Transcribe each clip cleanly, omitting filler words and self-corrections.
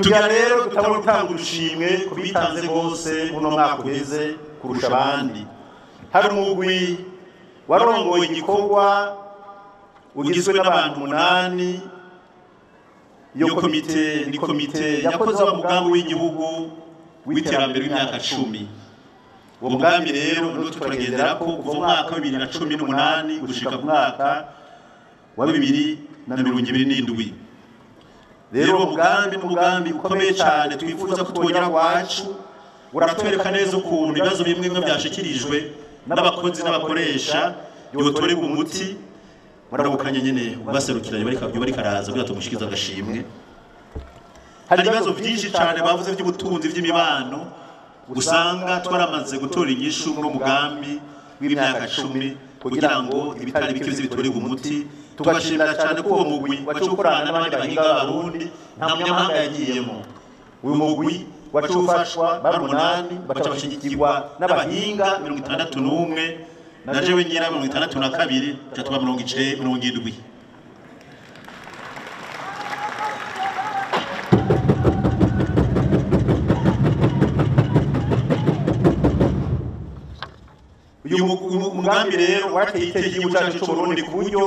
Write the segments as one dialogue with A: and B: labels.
A: Tugira rero tutabona gutanga urushimwe ku bitanze bose uno mwaka uheze kurusha abandi. Hari umugwi warongoye igikorwa ugizwe n'abantu 8. Iyo komite ni komite yakoze wa mugambi w'igihugu w'iterambere w'imyaka 10. Uwo mugambi rero no turagendera ko kuva mu mwaka wa 2018 gushika mu mwaka wa 2027. Rero uwo mugambi ukomeye cyane twifuza ko twongera wacu, uratwereka neza ukuntu ibibazo bimwe bimwe byashikirijwe n'abakozi n'abakoresha byotorerwa umuti. Murabukanye nyene ubaserukiranye bari karaza kugira tumushikiza agashimwe. Hari ibibazo byinshi cyane bavuze by'ubutunzi by'imibano usanga twaramaze gutora inyishu muri mugambi w'imyaka 10 kugira ngo ibitari bike bitorerwe umuti. Tugashimira cyane ko uwo mugwi wacukorana n'abandi bahinga b'Abarundi, nta munyamahanga yagiyemo. Uyu mugwi wacufashwa bari 8 baca bashigikirwa n'abahinga 61 na jewe nyira 62 cyatuba 70. Uyu mugambi rero warateye iteka igihugu cyacu cy'u Burundi ku buryo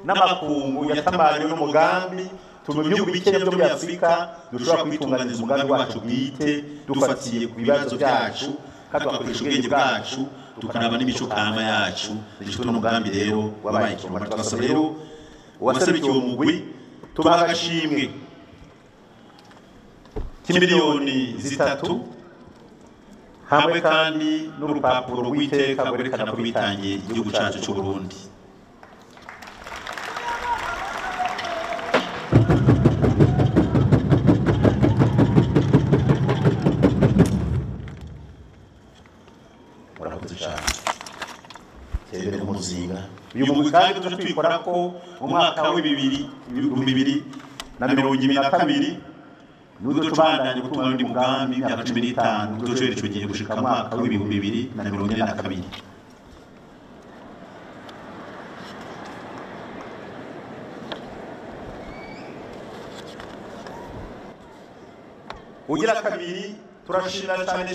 A: n'amakungu yatamariwe n'umugambi. Tuma ibihugu bike byo muri Afurika dushobora kwitunganiza umugambi wacu bwite dufatiye ku bibazo byacu, kandi tugakoresha ubwenge bwacu tukaraba n'imico kama yacu. Nicyo n'umugambi rero wabaye ikiromba. Twasaba rero uwaserukiye uwo mugwi tubaha agashimwe k'imiliyoni 3 hamwe kandi n'urupapuro rw'iteka rwerekana ko bitangiye igihugu cyacu cy'u Burundi. Murakoze cyane. Tembere umuzinga. Uyu mugwi kandi tuje twikora ko mu mwaka wa 2022 nuducubandanye gutunganya undi mugambi w'imyaka 15 uzoshobora ico gihe gushika mu mwaka wa 2042. Ugira kabiri turashimira cyane.